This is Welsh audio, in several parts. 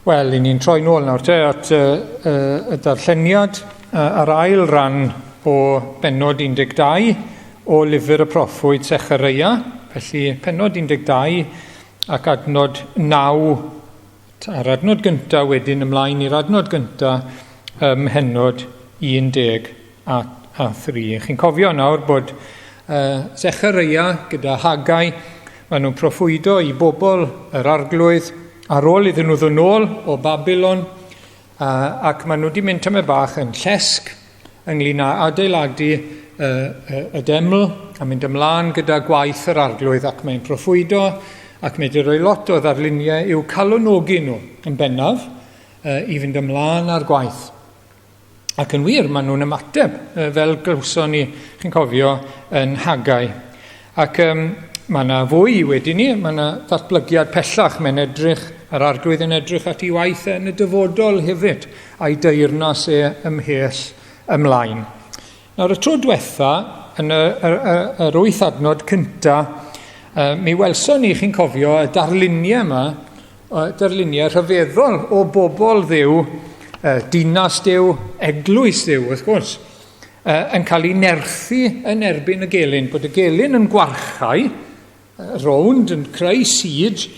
Wel, i ni'n troi nôl nawr te at y darlleniad a'r ail ran o bennod 12 o lyfr y proffwyd Sechareia. Felly, pennod 12 ac adnod 9, a'r adnod gyntaf wedyn ymlaen i'r adnod gyntaf ym mhennod 13. Chi'n cofio nawr bod Sechareia gyda Haggai, maen nhw'n proffwydo i bobl yr arglwydd ar ôl iddyn nhw ddod nôl o Babylon, ac maen nhw wedi mynd tymed bach yn llesg ynglyn â adeiladu y, y, y deml a mynd ymlaen gyda gwaith yr arglwydd, ac mae'n proffwydo ac mae wedi rhoi lot o ddarluniau i'w calonogi nhw yn bennaf i fynd ymlaen â'r gwaith. Ac yn wir, maen nhw'n ymateb, fel glywson ni, chi'n cofio, yn Haggai. Ac um, mae yna fwy wedi ni, mae yna ddatblygiad pellach, mae'n edrych, yr arglwydd yn edrych at ei waith e yn y dyfodol hefyd, a'i deyrnas e ymhell ymlaen. Nawr, y tro diwetha, yn y, y, y, yr wyth adnod cynta, uh, mi welson ni, chi'n cofio, y darluniau yma, y darluniau rhyfeddol o bobl ddiw, uh, dinas Duw, eglwys Dduw, wrth gwrs, uh, yn cael ei nerthu yn erbyn y gelyn, bod y gelyn yn gwarchau, rownd yn creu siege,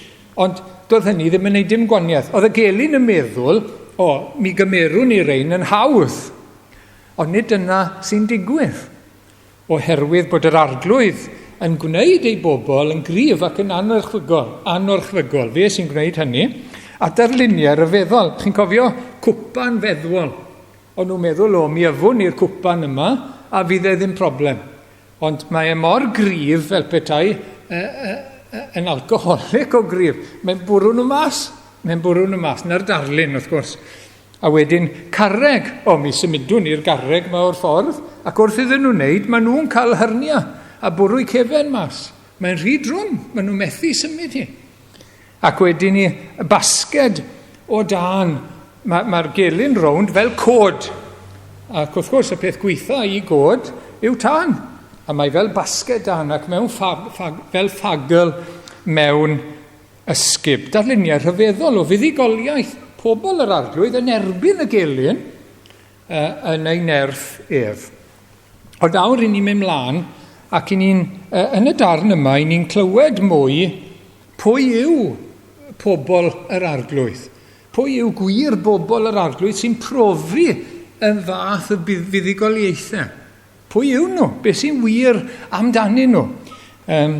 ond doedd hynny ddim yn neud dim gwaniaeth. Oedd y gelyn yn meddwl, o, mi gymerwn ni rein yn hawdd. Ond nid dyna sy'n digwydd, oherwydd bod yr Arglwydd yn gwneud ei bobl yn gryf ac yn anorchfygol. Anorchfygol, fe sy'n gwneud hynny. A darluniau rhyfeddol. Chi'n cofio cwpan feddwol? O'n nhw'n meddwl, o, mi yfwn ni'r cwpan yma, a fydd e ddim problem. Ond mae e mor gryf fel petai yn alcoholic o gryf. Mae'n bwrw nhw mas. Mae'n bwrw nhw mas. Na'r darlun, wrth gwrs. A wedyn carreg, o mi symudwn ni'r garreg ma o'r ffordd, ac wrth iddyn nhw wneud, maen nhw'n cael hernia a bwrw eu cefen mas. Mae'n rhy drwm, maen nhw'n methu symud hi. Ac wedyn ni, y basged o dân, mae'r ma gelyn rownd fel cod. Ac wrth gwrs, y peth gweitha i god yw tân. A mae fel basged dân ac mewn ffag, ffag, fel ffagl mewn ysgub. Darluniau rhyfeddol o fuddugoliaeth pobl yr arglwydd yn erbyn y gelyn uh, yn ei nerth ef. Ond awr i ni'n mynd mlaen ac i ni'n, uh, yn y darn yma, i ni'n clywed mwy pwy yw pobl yr arglwydd. Pwy yw gwir bobl yr arglwydd sy'n profi yn fath y fuddugoliaethau. Pwy yw nhw? Beth sy'n wir amdanyn nhw? Um,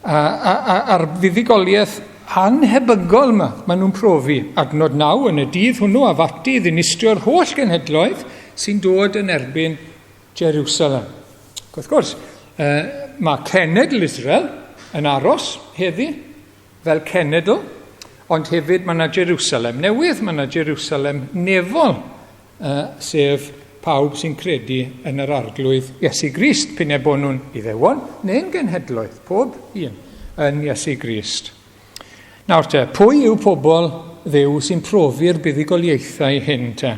a, a, a, a'r fuddugoliaeth anhebygol yma, maen nhw'n profi. Adnod 9 yn y dydd hwnnw a fati ddinistrio'r holl genhedloedd sy'n dod yn erbyn Jerusalem. Ac wrth gwrs, uh, mae cenedl Israel yn aros heddi fel cenedl, ond hefyd mae yna Jerusalem newydd, mae yna Jerusalem nefol, sef pawb sy'n credu yn yr Arglwydd Iesu Grist, p'un ai bod nhw'n Iddewon neu'n genhedloedd, pob un yn Iesu Grist. Nawr te, pwy yw pobl Dduw sy'n profi'r buddugoliaethau hyn te?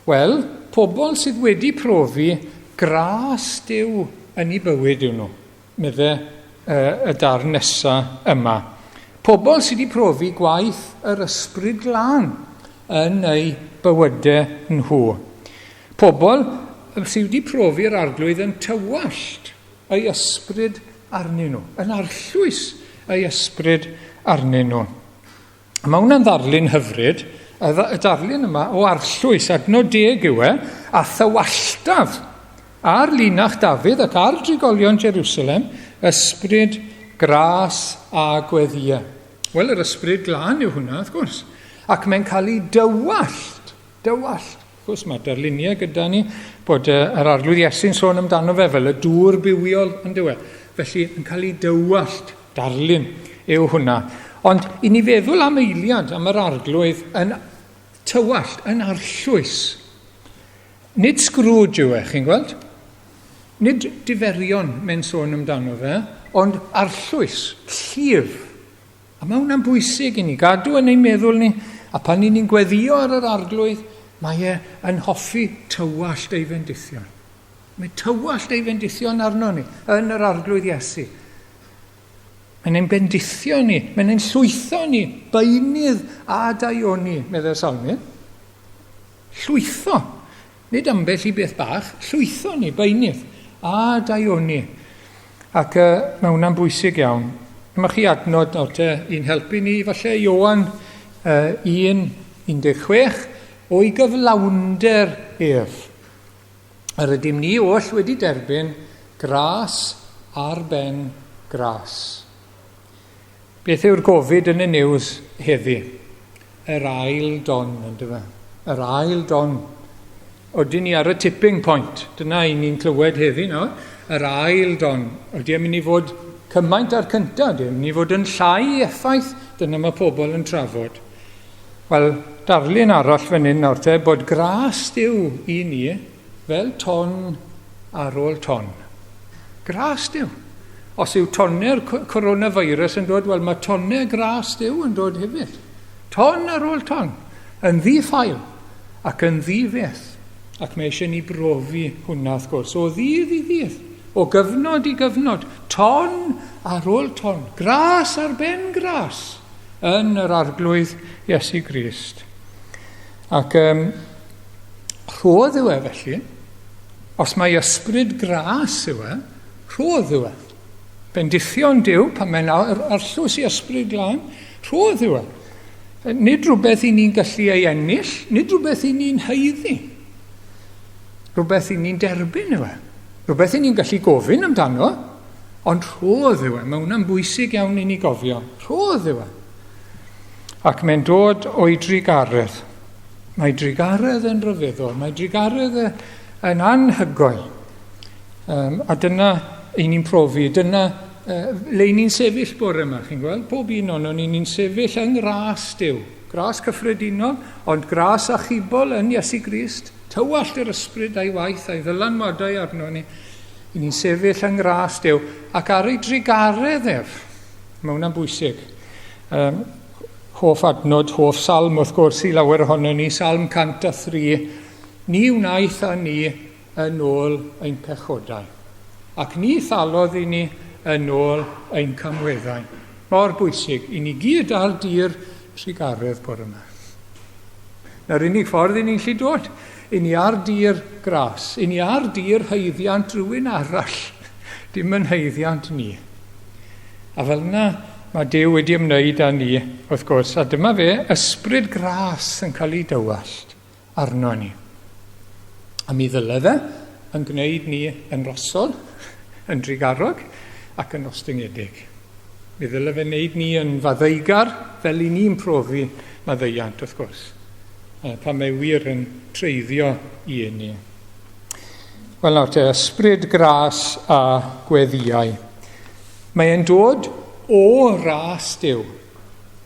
Wel, pobl sydd wedi profi gras Duw yn eu bywyd yw nhw, medde y darn nesa yma. Pobl sydd wedi profi gwaith yr Ysbryd Glân yn eu bywydau nhw. Pobl sydd wedi profi'r Arglwydd yn tywallt ei ysbryd arnyn nhw, yn arllwys ei ysbryd arnyn nhw. Mae hwnna'n ddarlun hyfryd, y darlun yma o arllwys, adnod deg yw e, a thywalltaf ar linach Dafydd ac ar drigolion Jerusalem, ysbryd, gras a gweddïau. Wel, yr ysbryd glân yw hwnna, wrth gwrs. Ac mae'n cael ei dywallt, dywallt. Wrth gwrs, mae darluniau gyda ni bod yr Arglwydd Iesu'n sôn amdano fe fel y dŵr bywiol yn dywe. Felly, yn cael ei dywallt, darlun yw hwnna. Ond i ni feddwl am eiliad am yr Arglwydd yn tywallt, yn arllwys. Nid Scrooge yw e, chi'n gweld? Nid diferion mae'n sôn amdano fe, ond arllwys, llif. A mae hwnna'n bwysig i ni gadw yn ein meddwl ni, a pan ni'n gweddio ar yr Arglwydd, mae e yn hoffi tywallt ei fendithion. Mae tywallt ei fendithion arno ni yn yr Arglwydd Iesu. Mae'n ein bendithio ni, mae'n ein llwytho ni, beunydd a daioni, meddai'r salmydd. Llwytho. Nid ambell i beth bach, llwytho ni, beunydd a daioni. Ac uh, mae hwnna'n bwysig iawn. Dyma chi adnod nawr te i'n helpu ni, falle Ioan uh, 1, 16, o'i gyflawnder ef. Yr ydym ni oll wedi derbyn gras ar ben gras. Beth yw'r gofid yn y news heddi? Yr ail don, ynddo fe? Yr ail don. Oedden ni ar y tipping point. Dyna i ni'n clywed heddi nawr. Yr ail don. Ydy e'n mynd i fod cymaint ar cyntaf? Ydy e'n mynd i fod yn llai effaith? Dyna mae pobl yn trafod. Wel, darlun arall fan hyn nawr te, bod gras Duw i ni fel ton ar ôl ton. Gras Duw. Os yw tonau'r coronavirus yn dod, wel mae tonau gras Duw yn dod hefyd. Ton ar ôl ton. Yn ddi-ffael ac yn ddi-feth. Ac mae eisiau ni brofi hwnna wrth gwrs, o ddydd i ddydd, o gyfnod i gyfnod, ton ar ôl ton, gras ar ben gras. yn yr Arglwydd Iesu Grist. Ac um, rhodd yw e felly. Os mae ysbryd gras yw e, rhodd yw e. Bendithion Duw pan mae'n arllwys i ysbryd glân, rhodd yw e. Nid rhywbeth i ni'n gallu ei ennill, nid rhywbeth i ni'n haeddu. Rhywbeth i ni'n derbyn yw e. Rhywbeth i ni'n gallu gofyn amdano, Ond rhodd yw e. Mae hwnna'n bwysig iawn i ni gofio. Rhodd yw e. Ac mae'n dod o'i drugaredd. Mae drugaredd yn rhyfeddol. Mae drugaredd yn anhygoel. Um, a dyna i ni'n profi, dyna uh, le i ni'n sefyll bore yma, chi'n gweld? Pob un o'n ni'n ni'n sefyll yng ngras Duw. Gras cyffredinol, ond gras achubol yn Iesu Grist. Tywallt yr ysbryd a'i waith a'i ddylanwadau arno ni. I ni'n sefyll yng ngras Duw ac ar ei drugaredd ef. Mae hwnna'n bwysig. Um, hoff adnod, hoff salm wrth gwrs i lawer ohono ni, Salm 103. Ni wnaeth â ni yn ôl ein pechodau, ac ni thalodd i ni yn ôl ein camweddau. Mor bwysig i ni gyd ar dir trugaredd bore yma. Na'r unig ffordd i ni'n lli dod, i ni ar dir gras, i ni ar dir haeddiant rhywun arall, dim yn haeddiant ni. A fel yna mae Duw wedi ymwneud â ni, wrth gwrs, a dyma fe, ysbryd gras yn cael ei dywallt arno ni. A mi ddyle fe yn gwneud ni yn rosol, yn drugarog ac yn ostyngedig. Mi ddyle fe wneud ni yn faddeugar fel i ni'n profi maddeuant, wrth gwrs, pan mae wir yn treiddio i ni. Wel nawr te, ysbryd gras a gweddïau. Mae e'n dod o ras Duw.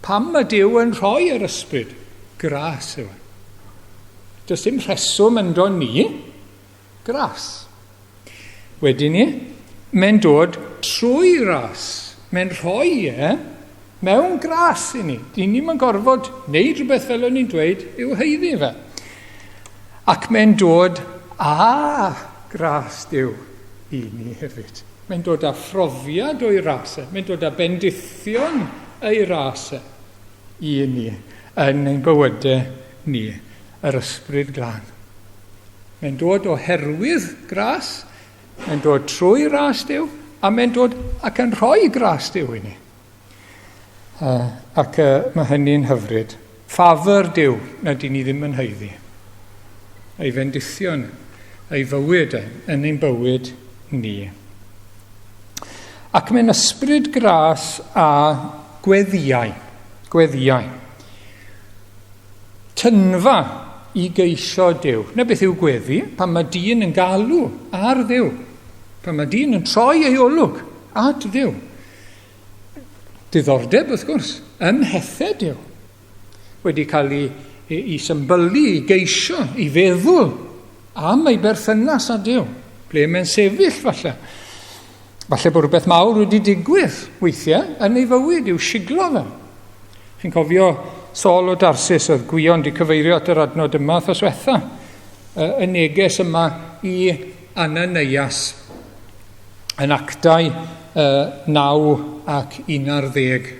Pam mae Duw yn rhoi yr ysbryd gras yw e? Does dim rheswm ynddo ni, gras. Wedyn ni, mae'n dod trwy ras. Mae'n rhoi e mewn gras i ni. Dyn ni'n yn gorfod wneud rhywbeth fel o'n i'n dweud i'w haeddu fe. Ac mae'n dod â gras Duw i ni hefyd. Mae'n dod â phrofiad o'i ras e. Mae'n dod â bendithion ei ras e i ni yn ein bywydau ni, yr ysbryd glân. Mae'n dod oherwydd gras, mae'n dod trwy ras Duw, a mae'n dod ac yn rhoi gras Duw i ni. Ac mae hynny'n hyfryd. Ffafr Duw na dyn ni ddim yn haeddu. Ei fendithion, ei fywyd e, yn ein bywyd ni. Ac mae'n ysbryd gras a gweddiau. Gweddiau. Tynfa i geisio Duw. Na beth yw gweddi? Pan mae dyn yn galw ar Dduw. Pan mae dyn yn troi ei olwg at Dduw. Diddordeb, wrth gwrs, ym mhethau Duw. Wedi cael ei, ei, ei symbylu, i geisio, i feddwl am ei berthynas â Duw. Ble mae'n sefyll, falle. Falle bod rhywbeth mawr wedi digwydd weithiau yn ei fywyd i'w siglo fe. Chi'n cofio Saul o Darsis, oedd Gwion wedi cyfeirio at yr adnod yma wrthos wetha, y neges yma i Ananias yn actau 9 ac 11.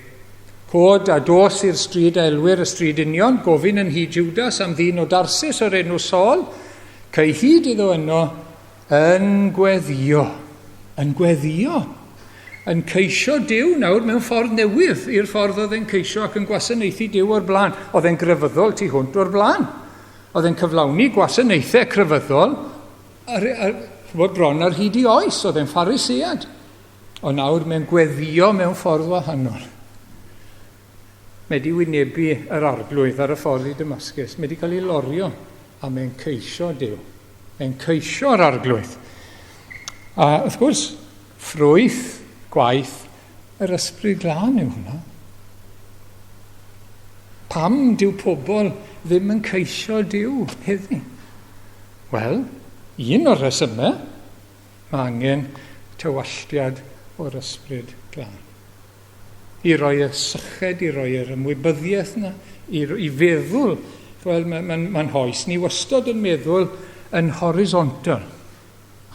Cod a dos i'r stryd a elwir y stryd union, gofyn yn nhŷ Judas am ddyn o Darsis o'r enw Saul, cei hyd iddo yno yn gweddio. Yn gweddio. Yn ceisio Duw nawr mewn ffordd newydd i'r ffordd oedd e'n ceisio ac yn gwasanaethu Duw o'r blaen. Oedd e'n grefyddol tu hwnt o'r blaen. Oedd e'n cyflawni gwasanaethau crefyddol ar, ar, ar, bron ar hyd i oes. Oedd e'n Pharisead. Ond nawr mae'n gweddio mewn ffordd wahanol. Mae wedi wynebu yr arglwydd ar y ffordd i Damascus. Mae wedi cael ei lorio a mae'n ceisio Duw. Mae'n ceisio'r arglwydd. A wrth gwrs, ffrwyth gwaith yr ysbryd glân yw hwnna. Pam dyw pobl ddim yn ceisio Duw heddi? Wel, un o'r rhesymau, mae angen tywalltiad o'r ysbryd glân. I roi y syched, i roi yr ymwybyddiaeth yna, i, i feddwl, wel, mae'n ma, ma, ma hoes ni wastad yn meddwl yn horizontal.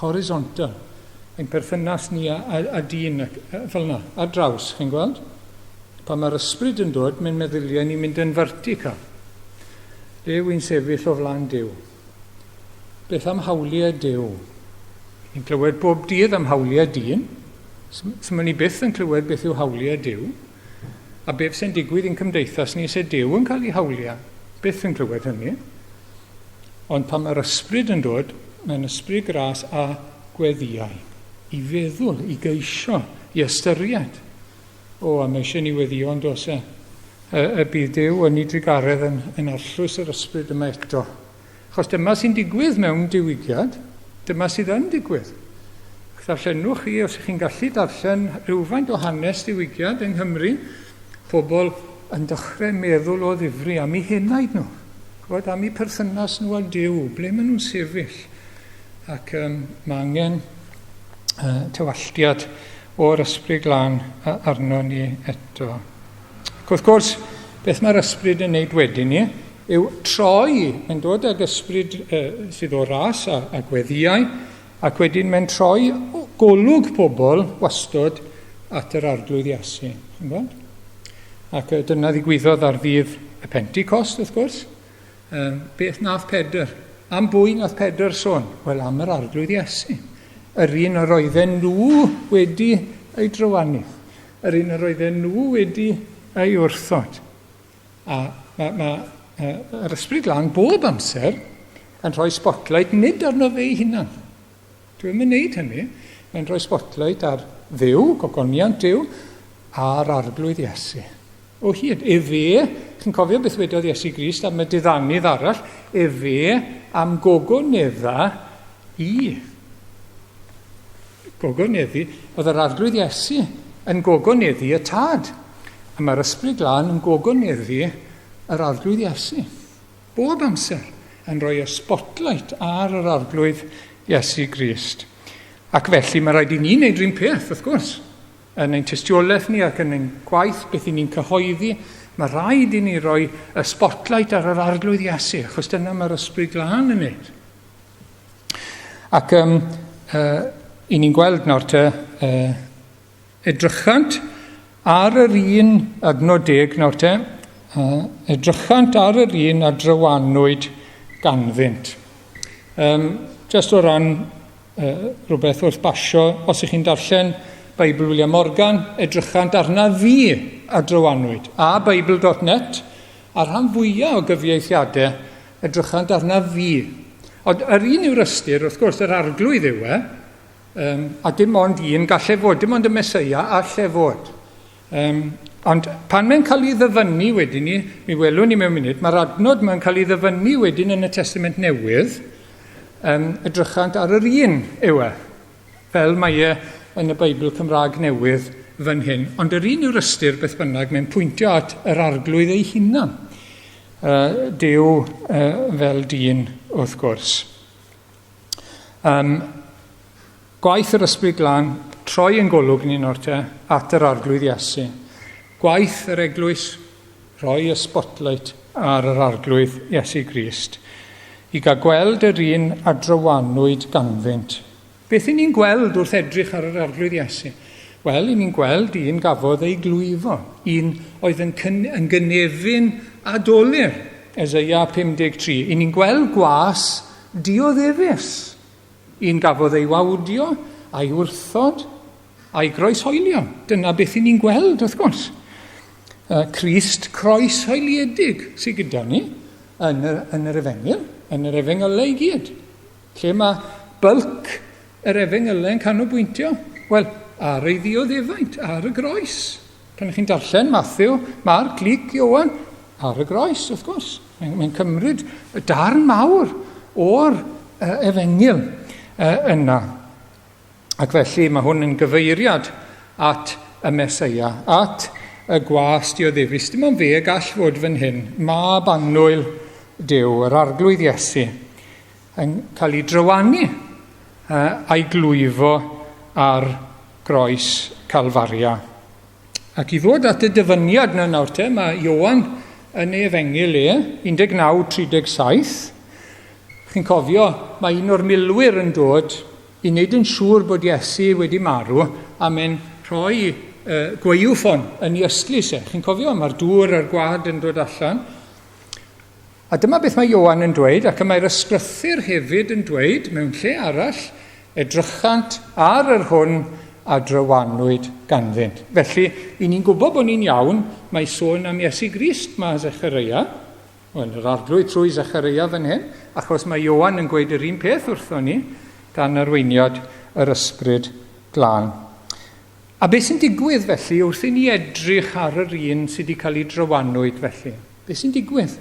Horizontal. Ein perthynas ni a, a, a dyn ac, fel yna, ar draws, chi'n gweld? Pan mae'r ysbryd yn dod, mae'n meddyliau ni'n mynd yn vertical. Le wy'n sefyll o flaen Duw? Beth am hawliau Duw? Ni'n clywed bob dydd am hawliau dyn. So ni byth yn clywed beth yw hawliau Duw. A beth sy'n digwydd i'n cymdeithas ni se Duw yn cael ei hawliau. Byth yn clywed hynny. Ond pan mae'r ysbryd yn dod, mae'n ysbryd gras a gweddiau. I feddwl, i geisio, i ystyried. O, a mae eisiau ni weddio yn does e? Y, y bydd Duw yn ei drugaredd yn, yn arllwys yr ysbryd yma eto. Achos dyma sy'n digwydd mewn diwygiad, dyma sydd yn digwydd. Darllenwch chi, os ych chi'n gallu darllen rhywfaint o hanes diwygiad yng Nghymru, pobl yn dechrau meddwl o ddifri am eu henaid nhw, ch'bod, am eu perthynas nhw â Duw, ble maen nhw'n sefyll. Ac um, mae angen uh, tywalltiad o'r ysbryd glân arno ni eto. Ac wrth gwrs, beth mae'r ysbryd yn neud wedyn ni yw troi, mae'n dod ag ysbryd uh, sydd o ras a, a gweddiau, ac wedyn mae'n troi golwg pobl wastod at yr arglwydd Iesu. Chi'n Ac dyna ddigwyddodd ar ddydd y Pentecost, wrth gwrs. Um, beth nath Pedr? Am bwy nath Pedr sôn? Wel, am yr arglwydd Iesu. Yr un yr oedden nhw wedi ei drywanu. Yr un yr oedden nhw wedi ei wrthod. A mae, mae yr ysbryd glân bob amser yn rhoi spotlight nid arno fe ei hunan. Dwi ddim yn neud hynny. Mae'n rhoi spotlight ar Dduw, gogoniant Duw, a'r arglwydd Iesu. O hyd, efe, chi'n cofio beth wedodd Iesu Grist am y diddanydd arall, efe am gogonedda i. Gogoneddu, oedd yr arglwydd Iesu yn gogoneddu y tad. A mae'r ysbryd glân yn gogoneddu yr arglwydd Iesu. Bob amser yn rhoi y spotlight ar yr arglwydd Iesu Grist. Ac felly mae rhaid i ni wneud rhywun peth, wrth gwrs. Yn ein tystiolaeth ni ac yn ein gwaith, beth i ni'n cyhoeddi, mae rhaid i ni roi y spotlight ar yr arglwydd Iesu, achos dyna mae'r ysbryd glân yn wneud. Ac um, uh, i ni'n gweld nawr te, uh, edrychant ar yr un adnod deg nawr te, uh, edrychant ar yr un a drywanwyd ganddynt. Um, just o ran uh, rhywbeth wrth basio, os ych chi'n darllen Beibl William Morgan, edrychant arna fi a drywanwyd, a Bible.net, a rhan fwyaf o gyfieithiadau edrychant arna fi. Ond yr un yw'r ystyr, wrth gwrs, yr arglwydd yw e, um, a dim ond un gallai fod, dim ond y Mesoea allai fod. Um, ond pan mae'n cael ei ddyfynnu wedyn ni, mi welwn ni mewn munud, mae'r adnod mae'n cael ei ddyfynnu wedyn yn y Testament Newydd, um, edrychant ar yr un yw e, fel mae e yn y Beibl Cymraeg Newydd fan hyn. Ond yr un yw'r ystyr beth bynnag, mae'n pwyntio at yr arglwydd ei hunan. Uh, Duw uh, fel dyn, wrth gwrs. Um, gwaith yr ysbryd glân, troi yn golwg ni nawr te, at yr arglwydd Iesu. Gwaith yr eglwys, rhoi y spotlight ar yr arglwydd Iesu Grist, i gael gweld yr un a drywanwyd ganddynt. Beth i ni'n gweld wrth edrych ar yr arglwydd Iesu? Wel, i ni'n gweld un gafodd ei glwyfo, un oedd yn, cyn, yn gynefin a dolur, Eseia 53. I ni'n gweld gwas dioddefus, un gafodd ei wawdio a'i wrthod a'i groeshoelio. Dyna beth i ni'n gweld, wrth gwrs. Crist croeshoeliedig sydd gyda ni yn yr, yn yr efengyl, yn yr efengylau i gyd. Lle mae bylc yr efengylau yn canolbwyntio? Wel, ar ei ddioddefaint, ar y groes. Pan ych chi'n darllen Matthew, Mark, Luke, Iowan, ar y groes, wrth gwrs. Mae'n mae cymryd y darn mawr o'r efengyl yna. Ac felly mae hwn yn gyfeiriad at y Meseia, at y gwas dioddefus. Dim ond fe gall fod fan hyn, mab annwyl Duw, yr Arglwydd Iesu, yn cael ei drywanu a'i glwyfo ar groes Calfaria. Ac i ddod at y dyfyniad yna nawr te, mae Ioan yn ei efengyl e, 19.37. Chi'n cofio, mae un o'r milwyr yn dod i wneud yn siŵr bod Iesu wedi marw, a mae'n rhoi gwaywffon yn ei ystlys e. Chi'n cofio, mae'r dŵr a'r gwad yn dod allan. A dyma beth mae Ioan yn dweud, ac y mae'r ysgrythur hefyd yn dweud mewn lle arall, edrychant ar yr hwn a drywanwyd ganddynt. Felly, i ni'n gwybod bod ni'n iawn, mae sôn am Iesu Grist mae Zechareia, wel, yr arglwydd trwy Zechareia fan hyn, achos mae Ioan yn gweud yr un peth wrtho ni, dan arweiniad yr ysbryd glân. A beth sy'n digwydd felly wrth i ni edrych ar yr un sydd wedi cael ei drywanwyd felly? Beth sy'n digwydd?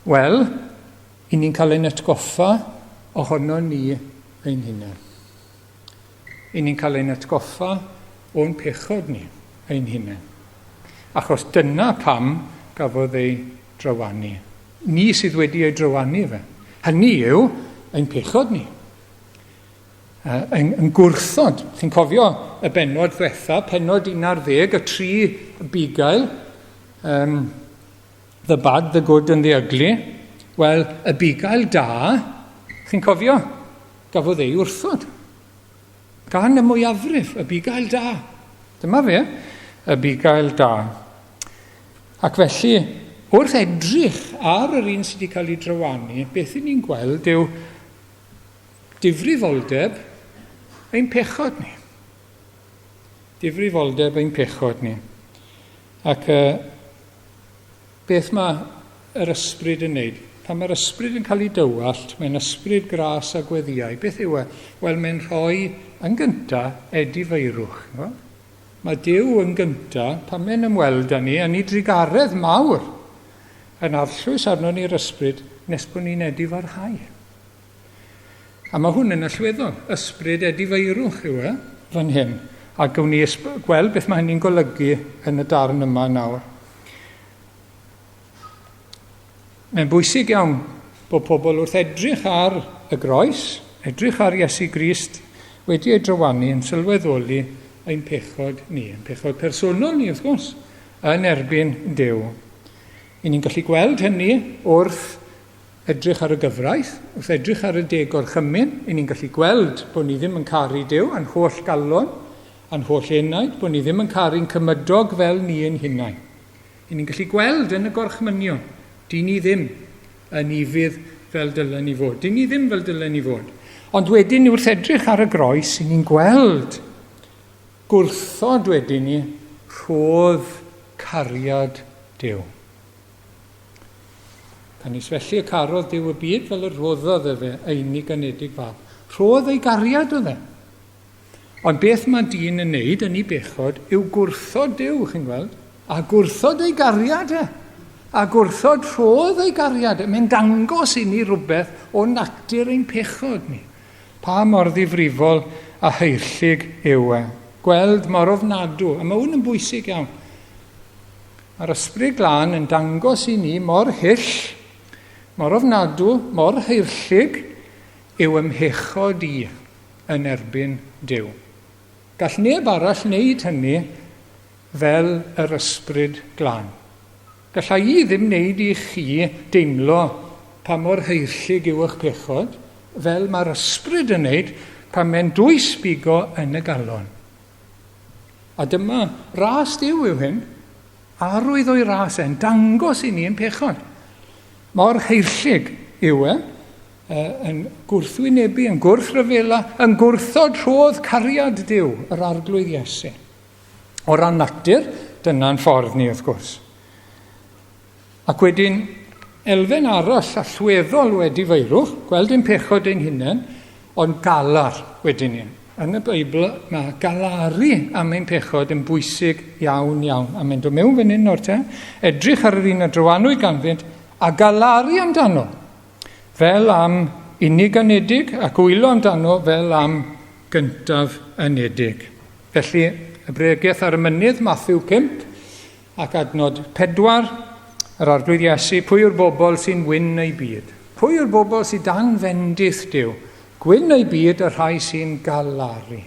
Wel, i ni'n cael ein atgoffa ohono ni ein hunain. I ni'n cael ein atgoffa o'n pechod ni ein hunain. Achos dyna pam gafodd ei drywanu. Ni sydd wedi ei drywanu fe. Hynny yw ein pechod ni. Yn, yn gwrthod. Chi'n cofio y bennod ddwetha, pennod 11, y tri bugail, the bad, the good and the ugly. Wel, y bugail da, chi'n cofio, gafodd ei wrthod. Gan y mwyafrif, y bugail da. Dyma fe, y bugail da. Ac felly, wrth edrych ar yr un sydd wedi cael ei drywanu, beth i ni'n gweld yw Difrifoldeb ein pechod ni. Difrifoldeb ein pechod ni. Ac uh, beth mae yr ysbryd yn neud? Pan mae'r ysbryd yn cael ei dywallt, mae'n ysbryd gras a gweddiau. Beth yw e? Wel, mae'n rhoi yn gynta edifeirwch. Mae Duw yn gynta, pan mae'n ymweld â ni, yn ei drugaredd mawr, yn arllwys arno ni'r ysbryd nes bod ni'n edifarhau. A mae hwn yn allweddol. Ysbryd edifeirwch yw e, fan hyn. A gawn ni gweld beth mae hynny'n golygu yn y darn yma nawr. Mae'n bwysig iawn bod pobl wrth edrych ar y groes, edrych ar Iesu Grist wedi ei drywanu yn sylweddoli ein pechod ni, ein pechod personol ni wrth gwrs, yn erbyn Duw. I ni'n gallu gweld hynny wrth edrych ar y gyfraith, wrth edrych ar y deg gorchymyn, i ni'n gallu gweld bod ni ddim yn caru Duw a'n holl galon, a'n holl enaid, bod ni ddim yn caru'n cymydog fel ni ein hunain. I ni'n gallu gweld yn y gorchmynion, dyn ni ddim yn ufudd fel dylen ni fod. Dyn ni ddim fel dylen ni fod. Ond wedyn wrth edrych ar y groes, i ni'n gweld gwrthod wedyn ni rhodd cariad Duw. Canys felly y carodd Duw y byd fel y rhoddodd efe ei unig anedig fab. Rhodd ei gariad oedd e. Ond beth mae dyn yn neud yn ei bechod yw gwrthod Duw, chi'n gweld? A gwrthod ei gariad e. A gwrthod rhodd ei gariad e. Mae'n dangos i ni rhywbeth o natur ein pechod ni. Pa mor ddifrifol a haerllug yw e. Gweld mor ofnadw, a mae hwn yn bwysig iawn. Mae'r Ysbryd Glân yn dangos i ni mor hyll, mor ofnadw, mor haerllug yw ym mhechod i yn erbyn Duw. Gall neb arall wneud hynny fel yr Ysbryd Glân. Gallai i ddim wneud i chi deimlo pa mor haerllug yw eich pechod, fel mae'r Ysbryd yn wneud pan mae'n dwys bigo yn y galon. A dyma ras Duw yw hyn. Arwydd o'i ras e'n dangos i ni yn pechod. Mor heirllig yw e, yn gwrthwynebu, yn gwrthryfela, yn gwrthod rhodd cariad Duw, yr Arglwydd Iesu. O ran natur, dyna'n ffordd ni wrth gwrs. Ac wedyn, elfen arall allweddol wedi feirwch, gweld ein pechod ein hunain, ond galar wedyn ni. Yn y Beibl mae galaru am ein pechod yn bwysig iawn iawn. A mae'n dod mewn fan hyn o'r te, edrych ar yr un a drywanwyd ganddynt a galaru amdano. Fel am unig anedig ac wylo amdano fel am gyntaf anedig. Felly, y bregeth ar y mynydd, Matthew 5 ac adnod 4, yr Arglwydd Iesu, pwy yw'r bobl sy'n wyn eu byd? Pwy yw'r bobl sydd dan fendith Duw? Gwyn eu byd y rhai sy'n galaru.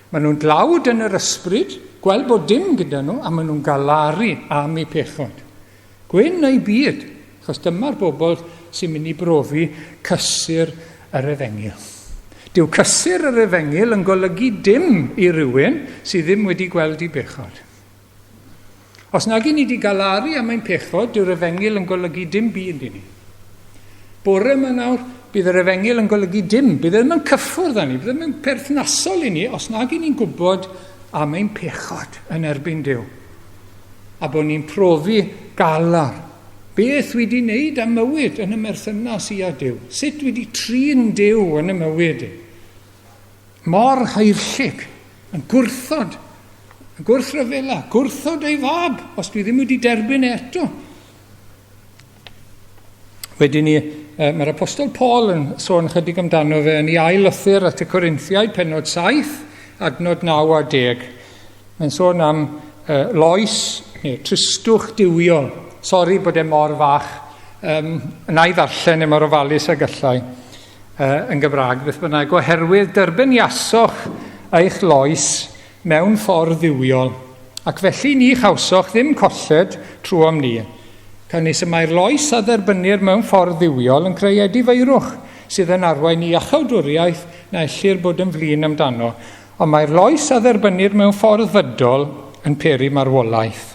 Maen nhw'n dlawd yn yr ysbryd, gweld bod dim gyda nhw, a maen nhw'n galaru am eu pechod. Gwyn eu byd, achos dyma'r bobl sy'n mynd i brofi cysur yr efengyl. Dyw cysur yr efengyl yn golygu dim i rywun sydd ddim wedi gweld i bechod. Os nag i ni wedi galaru am ein pechod, dyw'r efengyl yn golygu dim byd i ni. Bore yma nawr, bydd yr efengyl yn golygu dim, bydd e ddim yn cyffwrdd â ni, bydd e ddim yn perthnasol i ni os nag i ni'n gwybod am ein pechod yn erbyn Duw. A bod ni'n profi galar. Beth wi wedi wneud am mywyd yn y merthynas i a Duw? Sut wi wedi trin Duw yn y mywyd i? Mor haerllug, yn gwrthod, yn gwrthryfela, gwrthod ei fab, os dwi ddim wedi derbyn e eto. Wedyn ni, mae'r Apostol Paul yn sôn chydig amdano fe yn ei ail lythyr at y Corinthiaid, penod 7, adnod 9 a 10. Mae'n sôn am uh, loes, neu tristwch duwiol. Sori bod e mor fach. Um, na i ddarllen e mor ofalus ag allai uh, yn Gymraeg, beth bynnag, oherwydd derbyniasoch eich loes mewn ffordd dduwiol, ac felly ni chawsoch ddim colled trwom ni. Canys y mae'r loes a dderbynnir mewn ffordd dduwiol yn creu edifeirwch sydd yn arwain i iachawdwriaeth na ellir bod yn flin amdano, Ond mae'r loes a dderbynnir mewn ffordd fydol yn peri marwolaeth.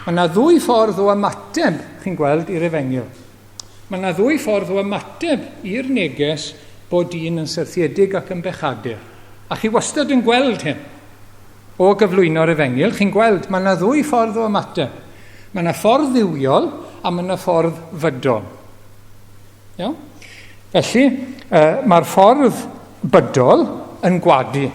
Mae yna ddwy ffordd o ymateb, chi'n gweld, i'r efengyl. Mae yna ddwy ffordd o ymateb i'r neges bod dyn yn syrthiedig ac yn bechadur. A chi wastad yn gweld hyn. O gyflwyno'r efengyl, chi'n gweld, mae yna ddwy ffordd o ymateb. Mae yna ffordd dduwiol a mae yna ffordd fydol. Iawn? Felly, uh, mae'r ffordd bydol yn gwadu,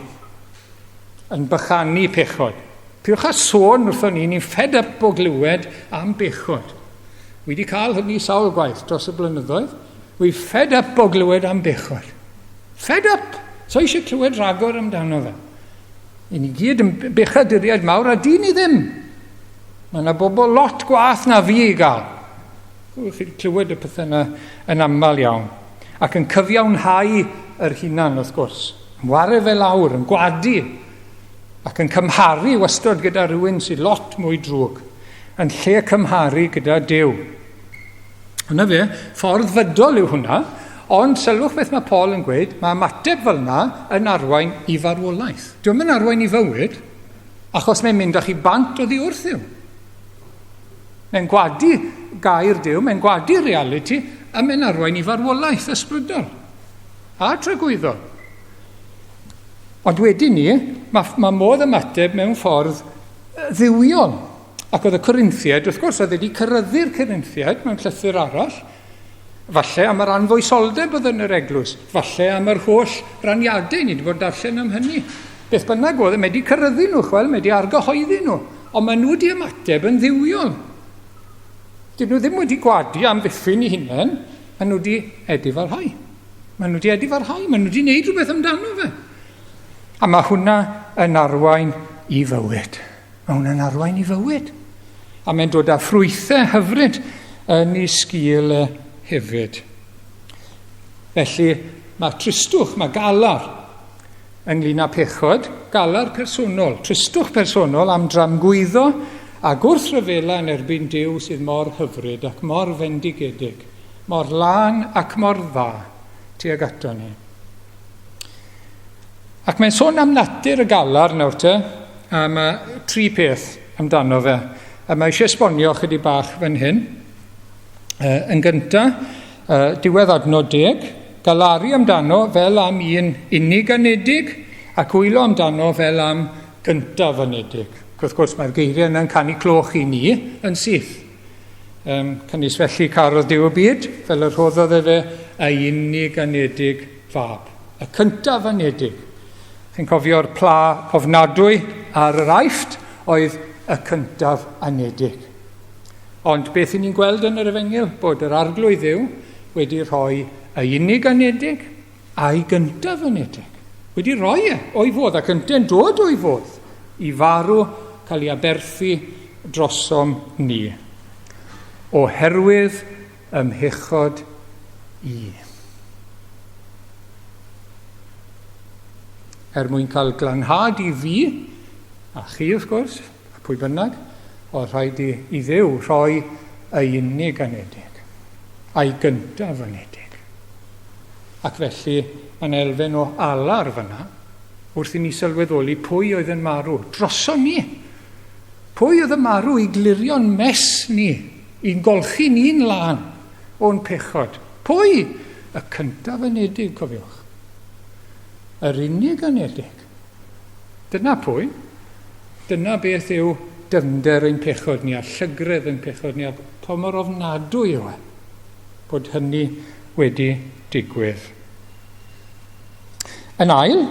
yn bychanu pechod. Piwch â sôn wrthon ni, ni'n fed up o glywed am bechod. Wi wedi cael hynny sawl gwaith dros y blynyddoedd. Wi fed up o glywed am bechod. Fed up! So eisiau clywed rhagor amdano fe. I ni gyd yn bechaduriaid mawr a dyn ni ddim. Mae yna bobl lot gwath na fi i gael. Chi'n clywed y pethau yna yn aml iawn. Ac yn cyfiawnhau yr hunan, wrth gwrs. Yn ware fe lawr, yn gwadu, ac yn cymharu wastod gyda rhywun sydd lot mwy drwg, yn lle cymharu gyda Duw. Yna fe, ffordd fydol yw hwnna, ond sylwch beth mae Paul yn gweud, mae ymateb fel yna yn arwain i farwolaeth. Dwi'n yn arwain i fywyd, achos mae'n mynd â chi bant oddi wrth Dduw. Mae'n gwadu gair Duw, mae'n gwadu realiti, a mae'n arwain i farwolaeth ysbrydol a tragwyddol. Ond wedyn ni, mae, mae modd ymateb mewn ffordd dduwiol. Ac oedd y Corinthiaid, wrth gwrs, oedd wedi cyryddu'r Corinthiaid mewn llythyr arall, falle am yr anfoesoldeb oedd yn yr eglwys, falle am yr holl raniadau, ni wedi bod yn darllen am hynny. Beth bynnag oedd, mae wedi cyryddu nhw, chwel, mae wedi argyhoeddi nhw. Ond maen nhw wedi ymateb yn dduwiol. Dyn nhw ddim wedi gwadu am ddiffyn i hunain, maen nhw wedi edifarhau. Maen nhw wedi edifarhau, maen nhw wedi gwneud rhywbeth amdano fe. A mae hwnna yn arwain i fywyd. Mae hwnna'n arwain i fywyd. A mae'n dod â ffrwythau hyfryd yn ei sgil e hefyd. Felly, mae tristwch, mae galar ynglyn â phechod, galar personol, tristwch personol am dramgwyddo a gwrthryfela yn erbyn Duw sydd mor hyfryd ac mor fendigedig, mor lân ac mor dda tuag ato ni. Ac mae'n sôn am natur y galar nawr te, a mae tri peth amdano fe. A mae eisiau esbonio chydig bach fan hyn. Yn gyntaf, diwedd adnod 10, galaru amdano fel am un unig anedig ac wylo amdano fel am gyntaf anedig. Ac wrth gwrs mae'r geiriau yna'n canu cloch i ni yn syth. Canys felly carodd Duw y byd, fel y rhoddodd efe ei unig anedig fab. Y cyntaf anedig. Chi'n cofio'r pla ofnadwy ar yr Aifft oedd y cyntaf anedig. Ond beth i ni'n gweld yn yr efengyl? Bod yr Arglwydd Dduw wedi rhoi ei unig anedig a'i gyntaf anedig. Wedi rhoi e o'i fodd ac ynte'n dod o'i fodd i farw, cael ei aberthu drosom ni. Oherwydd ym mhechod i. Er mwyn cael glanhad i fi, a chi wrth gwrs, a pwy bynnag, oedd rhaid i, i Dduw rhoi ei unig anedig, a'i gyntaf anedig. Ac felly, mae'n elfen o alar fyna, wrth i ni sylweddoli pwy oedd yn marw droson ni. Pwy oedd yn marw i glirio'n mes ni, i'n golchi ni'n lân o'n pechod? Pwy? Y cyntaf anedig, cofiwch. Yr unig anedig. Dyna pwy. Dyna beth yw dyfnder ein pechod ni a llygredd ein pechod ni a pa mor ofnadwy yw e bod hynny wedi digwydd. Yn ail,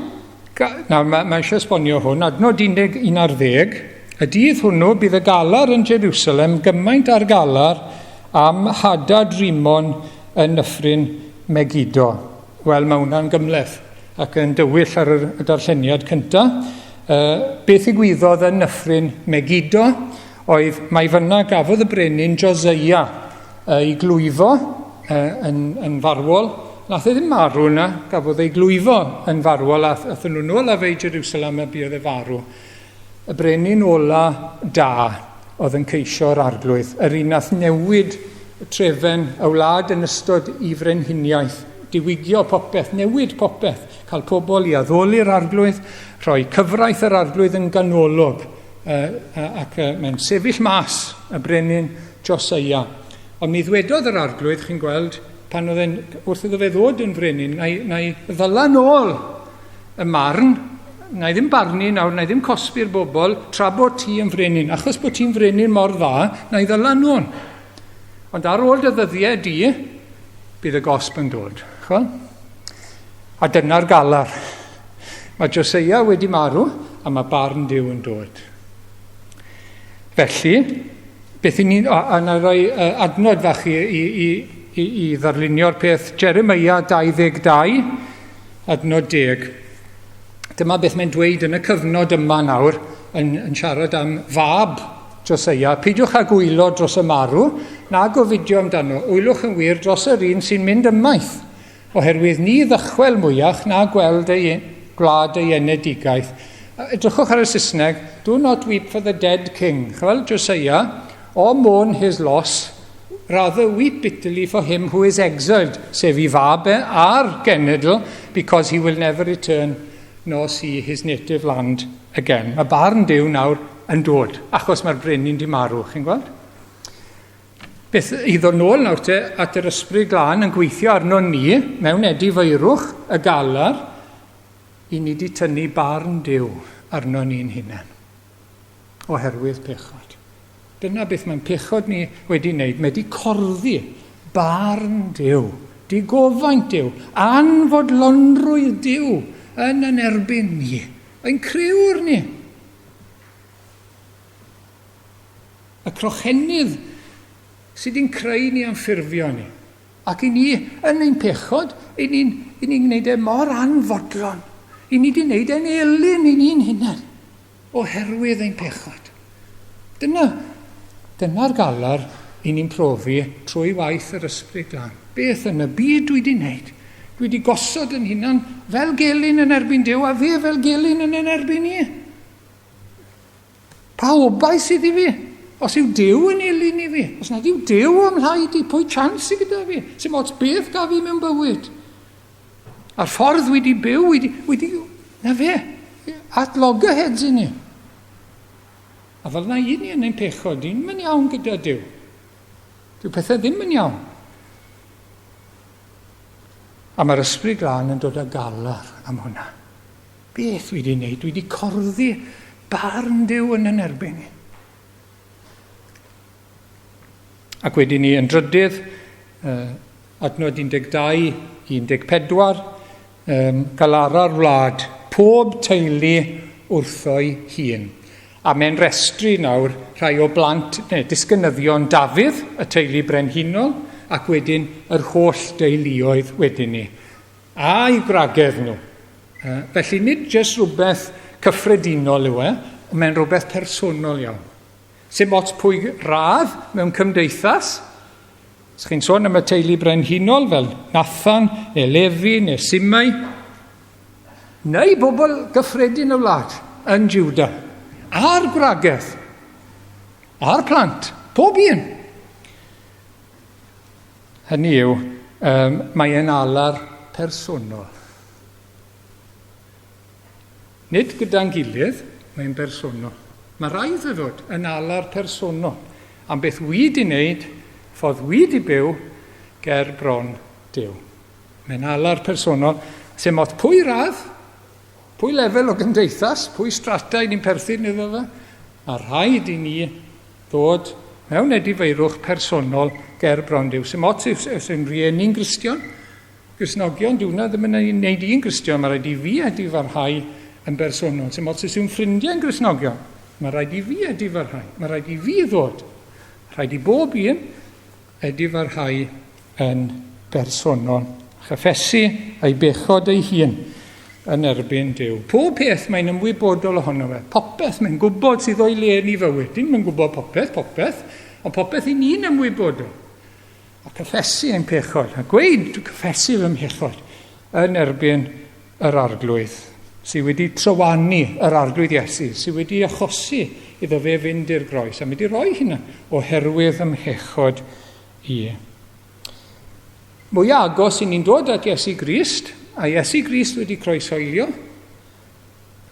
nawr mae, mae eisiau esbonio hwn, adnod 11, y dydd hwnnw bydd y galar yn Jerusalem gymaint ar galar am Hadad Rimon yn nyffryn Megiddo. Wel, mae hwnna'n gymhleth ac yn dywyll ar y darlleniad cyntaf. Beth ddigwyddodd yn nyffryn Megiddo oedd mai fyna gafodd y brenin Josiah ei glwyfo yn, yn farwol. Nath e ddim marw yna, gafodd ei glwyfo yn farwol a athyn nhw nôl â fe i Jerusalem a buodd e farw. Y brenin ola da oedd yn ceisio'r arglwydd, yr un nath newid trefen y wlad yn ystod i frenhiniaeth, diwygio popeth, newid popeth, cael pobl i addoli'r arglwydd, rhoi cyfraith yr arglwydd yn ganolog, ac mae'n sefyll mas y brenin Joseia. Ond mi ddwedodd yr arglwydd, chi'n gweld, pan oedd e'n, wrth iddo fe ddod yn frenin, na i, na i ddyla nôl y marn, na i ddim barnu nawr, na i ddim cosbi'r bobl, tra bod ti yn frenin. Achos bod ti'n frenin mor dda, na i ddyla nôl. Ond ar ôl dy ddyddiau di, bydd y gosb yn dod. Chwa? A dyna'r galar. Mae Joseia wedi marw, a mae barn Duw yn dod. Felly, beth i ni... A, a na roi adnod fach i, i, i, i, i ddarlunio'r peth. Jeremia 22, adnod 10. Dyma beth mae'n dweud yn y cyfnod yma nawr, yn, yn siarad am fab Joseia. Peidiwch â gwylo dros y marw, na gofidio amdano. Wylwch yn wir dros yr un sy'n mynd ymaith, oherwydd ni ddychwel mwyach na gweld ei gwlad ei enedigaeth. Edrychwch ar y Saesneg, do not weep for the dead king. Chwel, Josiah, or mourn his loss, rather weep bitterly for him who is exiled, sef i fab e a'r genedl, because he will never return nor see his native land again. Mae barn Duw nawr yn dod, achos mae'r brenin di marw, chi'n gweld? Beth i ddod nôl nawr te at yr ysbryd glân yn gweithio arno ni mewn edifeirwch y galar i ni di tynnu barn Duw arno ni'n hunain oherwydd pechod. Dyna beth mae'n pechod ni wedi wneud. Mae wedi corddi barn Duw, digofaint Duw, anfodlonrwydd Duw yn yn erbyn ni, ein crëwr ni. Y crochenydd sydd wedi'n creu ni a'n ffurfio ni. Ac i ni, yn ein pechod, i ni'n i ni gwneud e mor anfodlon. I ni wedi gwneud e'n elyn i ni'n hunain, oherwydd ein pechod. Dyna, dyna'r galar i ni'n profi trwy waith yr Ysbryd Glân. Beth yn y byd dwi wedi wneud? Dwi wedi gosod yn hunan fel gelyn yn erbyn Duw a fe fel gelyn yn yn erbyn i. Pa obaith sydd i fi? Os yw Duw yn elyn i fi, os nad yw Duw o'm mhlaid i, pwy chance sydd gyda fi? Sy'n ots beth gaf fi mewn bywyd? A'r ffordd wedi byw, wedi, wedi Na fe, at loggerheads i ni. A fel na i ni yn ein pechod, ni'n mynd iawn gyda Duw. Dyw pethau ddim yn iawn. A mae'r Ysbryd Glân yn dod â galar am hwnna. Beth dwi wedi wneud? Dwi wedi corddi barn Duw yn yn erbyn i. Ac wedyn ni yn drydydd, adnod 12, 14, galara'r wlad, pob teulu wrtho'i hun. A mae'n restru nawr rhai o blant, neu disgynyddion Dafydd, y teulu brenhinol, ac wedyn yr holl deuluoedd wedyn ni. A'i gwragedd nhw. Felly nid jyst rhywbeth cyffredinol yw e, ond mae'n rhywbeth personol iawn. Sim ots pwy radd mewn cymdeithas. Os chi'n sôn am y teulu brenhinol fel Nathan neu Lefi neu Simai, neu bobl gyffredin y wlad yn Juda, a'r gwragedd, a'r plant, pob un. Hynny yw, um, mae e'n alar personol. Nid gyda'n gilydd, mae'n bersonol. Mae rhaid iddo fod yn alar personol am beth wi di wneud, ffordd wi di byw ger bron Duw. Mae'n alar personol, sy'n modd pwy radd, pwy lefel o gymdeithas, pwy strata i ni'n perthyn iddo fe. Mae rhaid i ni ddod mewn edifeirwch personol ger bron Duw. Sy'n modd os yw'n rhieni'n Gristion, Gristnogion, dyw hwnna ddim yn ei wneud i'n Gristion, mae rhaid i fi edifarhau yn bersonol. Sy'n ots os yw'n ffrindiau'n Gristnogion, mae rhaid i fi edifarhau, mae rhaid i fi ddod. Rhaid i bob un edifarhau yn bersonol. Chyffesu ei bechod ei hun yn erbyn Duw. Pob peth mae'n ymwybodol ohono fe. Popeth mae'n gwybod sydd o'i le yn ei fywyd. Dim yn gwybod popeth, popeth, ond popeth i ni'n ymwybodol. A cyffesu ein pechod, a gweud, dwi'n cyffesu fy mhechod yn erbyn yr Arglwydd, sydd wedi trywanu yr Arglwydd Iesu, sydd wedi achosi iddo fe fynd i'r groes, a wedi rhoi hynna oherwydd ym mhechod i. Mwy agos i ni'n dod at Iesu Grist, a Iesu Grist wedi croeshoelio,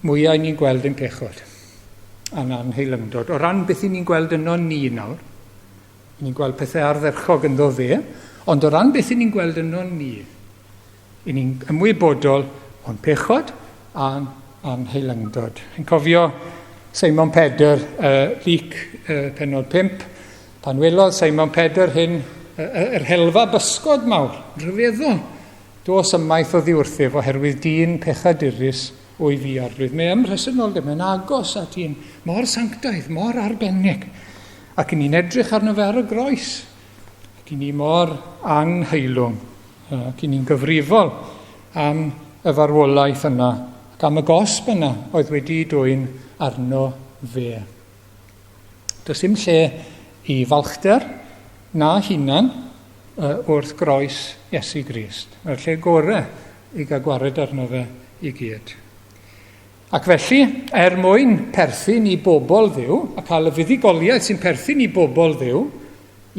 mwyaf i ni'n gweld ein pechod a'n anheilyngdod. O ran beth i ni'n gweld yno ni nawr, Ni'n gweld pethau ardderchog ynddo fe, ond o ran beth i ni'n gweld yno ni, i ni'n ymwybodol o'n pechod a'n, a'n heilyngdod. Yn cofio Simon Pedr, Luc penod 5, pan welodd Simon Pedr hyn, yr helfa bysgod mawr, rhyfeddol, dos ymaith oddi wrthyf oherwydd dyn pechadurus o'i fi arglwydd. Mae ym mhresenoldeb, mae'n agos at un mor sanctaidd, mor arbennig. Ac i ni'n edrych arno fe ar y groes. Ac i ni mor angheilwng. Ac i ni'n gyfrifol am y farwolaeth yna ac am y gosb yna oedd wedi dwyn arno fe. Does dim lle i falchder na hunan wrth groes Iesu Grist. Mae'r lle gorau i gael gwared arno fe i gyd. Ac felly, er mwyn perthyn i bobl Dduw, a cael y fuddugoliaeth sy'n perthyn i bobl Dduw,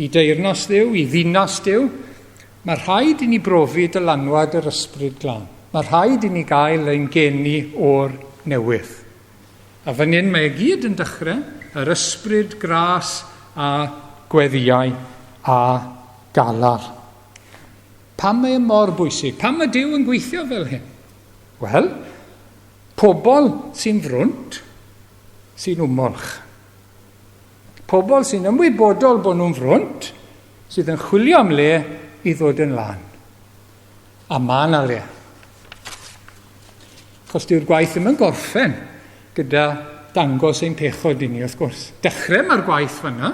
i deyrnas Dduw, i ddinas Duw, mae rhaid i ni brofi dylanwad yr Ysbryd Glân. Mae rhaid i ni gael ein geni o'r newydd. A fan hyn mae e gyd yn dechrau, yr ysbryd gras a gweddïau a galar. Pam mae e mor bwysig? Pam mae Duw yn gweithio fel hyn? Wel, pobl sy'n frwnt, sy'n wmolch. Pobl sy'n ymwybodol bod nhw'n frwnt, sydd yn chwilio am le i ddod yn lân. A mae yna le. Achos dyw'r gwaith ddim yn gorffen gyda dangos ein pechod i ni, wrth gwrs. Dechrau mae'r gwaith fyna,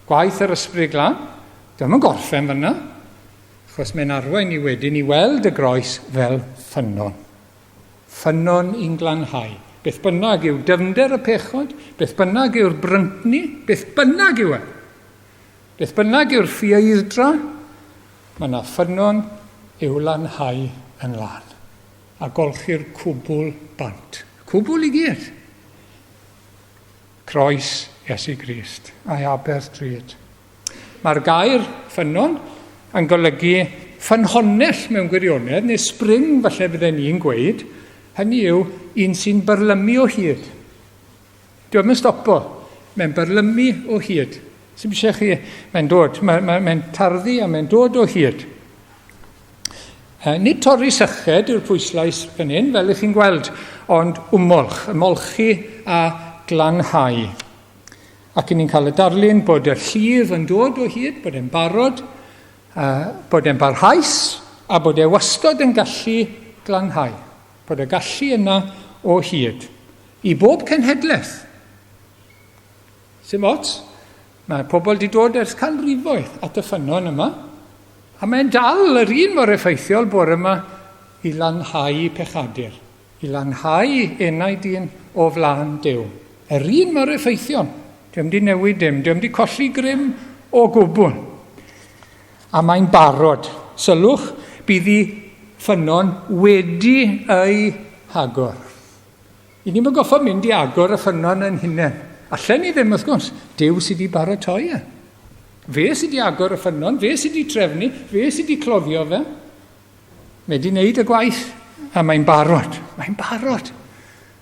gwaith yr Ysbryd Glân, Dio'm yn gorffen fyna. Achos mae'n arwain ni wedyn i weld y groes fel ffynnon. Ffynnon i'n glanhau. Beth bynnag yw dyfnder y pechod, beth bynnag yw'r bryntni, beth bynnag yw e. Beth bynnag yw'r ffieiddra, mae yna ffynnon i'w lanhau yn lân. A golchi'r cwbl bant. Cwbl i gyd. Croes Iesu Grist a'i aberth drud. Mae'r gair ffynnon yn golygu ffynhonnell mewn gwirionedd, neu spring falle bydden ni'n gweud. Hynny yw, un sy'n byrlymu o hyd. Dwi yn stopo. Mae'n byrlymu o hyd. Sy'n eisiau chi, mae'n dod, mae'n mae, mae tarddu a mae'n dod o hyd. Nid torri syched yw'r pwyslais fan hyn, fel ych chi'n gweld, ond wmolch, ymolchi a glanhau. Ac ni'n cael y darlun bod y llif yn dod o hyd, bod e'n barod, bod e'n barhaus, a bod e wastad yn gallu glanhau. Bod y gallu yna o hyd. I bob cenhedlaeth. Sim ots, mae pobl wedi dod ers canrifoedd at y ffynnon yma, a mae'n dal yr un mor effeithiol bore yma i lanhau pechadur, i lanhau enau dyn o flaen Duw. Yr un mor effeithiol. Dwi wedi newid dim, dwi wedi colli grym o gwbl. A mae'n barod. Sylwch, bydd i ffynnon wedi ei hagor. I ni'm yn goffo mynd i agor y ffynnon yn hunain. Allen ni ddim, wrth gwrs. Duw sydd wedi baratoi e. Fe sydd wedi agor y ffynnon, fe sydd wedi trefnu, fe sydd wedi cloddio fe. Mae wedi wneud y gwaith a mae'n barod. Mae'n barod.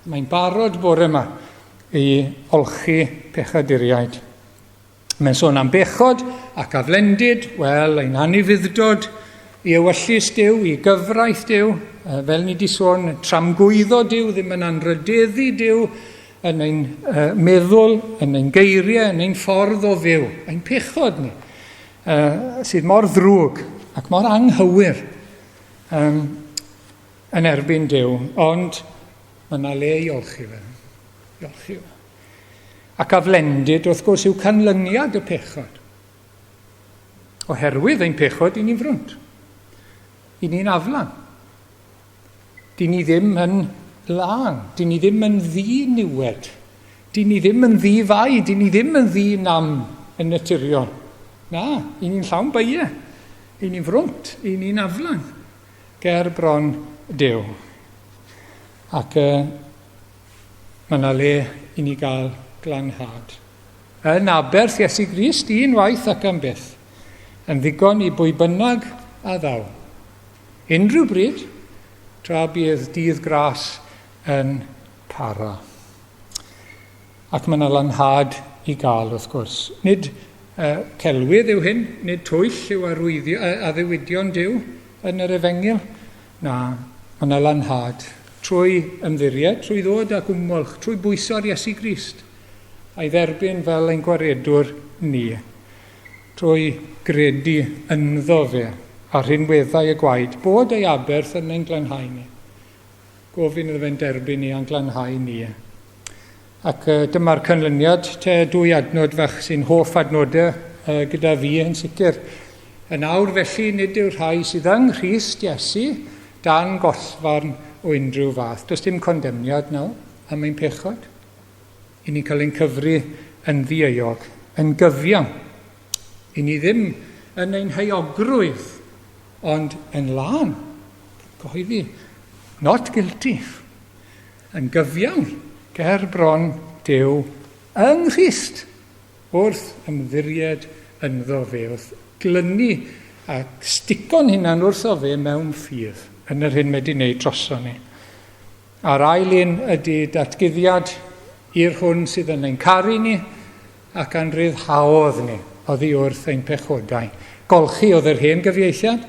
Mae'n barod bore yma i olchi pechaduriaid. Mae'n sôn am bechod ac aflendid, wel, ein anufudd-dod i ewyllys Duw, i gyfraith Duw, fel ni wedi sôn, tramgwyddo Duw, ddim yn anrhydeddu Duw yn ein meddwl, yn ein geiriau, yn ein ffordd o fyw, ein pechod ni, sydd mor ddrwg ac mor anghywir yn erbyn Duw, ond mae yna le i olchi fe. I olchi fe. Ac aflendid, wrth gwrs, yw canlyniad y pechod. Oherwydd ein pechod, i ni'n frwnt. I ni'n aflan. Dyn ni ddim yn lân. Dyn ni ddim yn ddi-niwed. Dyn ni ddim yn ddi-fai. Dyn ni ddim yn ddi-nam yn naturiol. Na, i ni'n llawn beiau. I ni'n frwnt. I ni'n aflan. Ger bron Duw. Ac Mae yna le i ni gael glanhad. Yn aberth Iesu Grist un waith ac am byth, yn ddigon i bwy bynnag a ddaw. Unrhyw bryd, tra bydd dydd gras yn para. Ac mae yna lanhad i gael, wrth gwrs. Nid celwydd yw hyn, nid twyll yw arwyddio, addewidion Duw yn yr efengyl. Na, mae yna lanhad trwy ymddiried, trwy ddod â gwmwlch, trwy bwyso ar Iesu Grist, a'i dderbyn fel ein gwaredwr ni, trwy gredu ynddo fe a rhinweddau y gwaed, bod ei aberth yn ein glanhau ni. Gofyn iddo fe'n derbyn ni a'n glanhau ni. Ac dyma'r canlyniad, te dwy adnod fach sy'n hoff adnodau gyda fi yn sicr. Yn awr felly nid yw'r rhai sydd yng Nghrist Iesu dan gollfarn o unrhyw fath. Does dim condemniad nawr am ein pechod. I ni'n cael ein cyfri yn ddieuog, yn gyfiawn. I ni ddim yn ein heuogrwydd, ond yn lân. Cyhoeddi, not guilty. Yn gyfiawn ger bron Duw yng Nghrist wrth ymddiried ynddo fe, wrth glynu a stico'n hunan wrtho fe mewn ffydd yn yr hyn mae wedi wneud droso ni. A'r ail un ydy datguddiad i'r hwn sydd yn ein caru ni ac a'n rhyddhaodd ni oddi wrth ein pechodau. Golchi oedd yr hen gyfieithiad,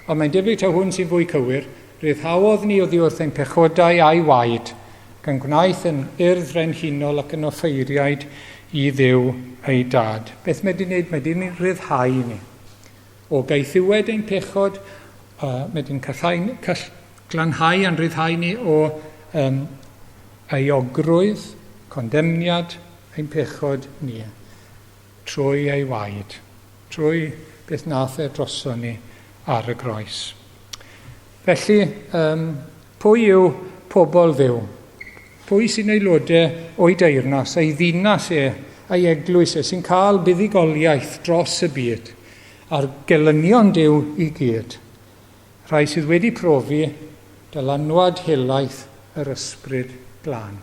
ond mae'n debyg taw hwn sy'n fwy cywir, Rhyddhaodd ni oddi wrth ein pechodau a'i waed, gan gwnaeth yn urdd frenhinol ac yn offeiriaid i Dduw ei Dad. Beth mae wedi wneud? Mae wedi rhyddhau ni. O gaethiwed ein pechod, mae wedi'n glanhau a'n rhyddhau ni o um, euogrwydd, condemniad ein pechod ni, trwy ei waed, trwy beth nath e droso ni ar y groes. Felly, um, pwy yw pobl Dduw? Pwy sy'n aelodau o'i deyrnas, ei ddinas e, ei eglwys e, sy'n cael buddugoliaeth dros y byd, a'r gelynion Duw i gyd? Rhai sydd wedi profi dylanwad helaeth yr ysbryd glân.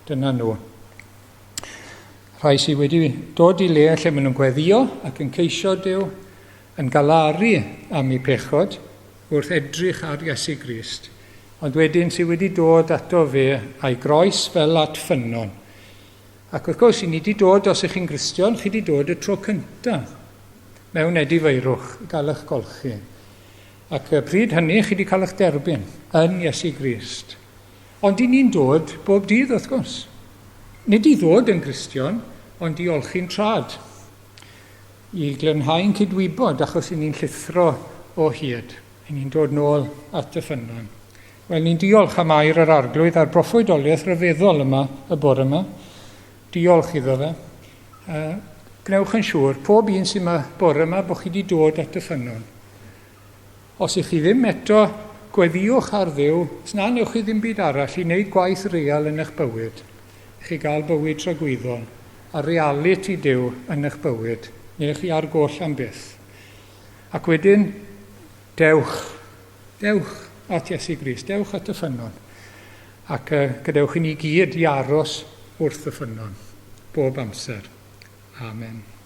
Dyna nhw. Rhai sydd wedi dod i le lle maen nhw'n gweddio ac yn ceisio Duw, yn galaru am eu pechod wrth edrych ar Iesu Grist Ond wedyn sydd wedi dod ato fe a'i groes fel at ffynnon. Ac wrth gwrs, i ni wedi dod, os ych chi'n Gristion, chi wedi dod y tro cyntaf mewn edifeirwch i gael eich golchi. Ac y pryd hynny, chi wedi cael eich derbyn yn Iesu Grist. Ond i ni'n dod bob dydd, wrth gwrs. Nid i ddod yn Gristion, ond i olchi'n trad. I glynhau'n cydwybod, achos i ni'n llithro o hyd. I ni'n dod nôl at y ffynnon. Wel, ni'n diolch am air yr Arglwydd a'r broffwydoliaeth ryfeddol yma y bore yma. Diolch iddo fe. Gwnewch yn siŵr, pob un sy'n yma bore yma, bod chi wedi dod at y ffynnon. Os ych chi ddim eto, gweddïwch ar Dduw, os na newch chi ddim byd arall i wneud gwaith real yn eich bywyd. I chi gael bywyd tragwyddol a realiti Duw yn eich bywyd, neu chi ar goll am byth. Ac wedyn, dewch. Dewch at Iesu Grist, dewch at y ffynnon. Ac gadewch i ni gyd i aros wrth y ffynnon, bob amser. Amen.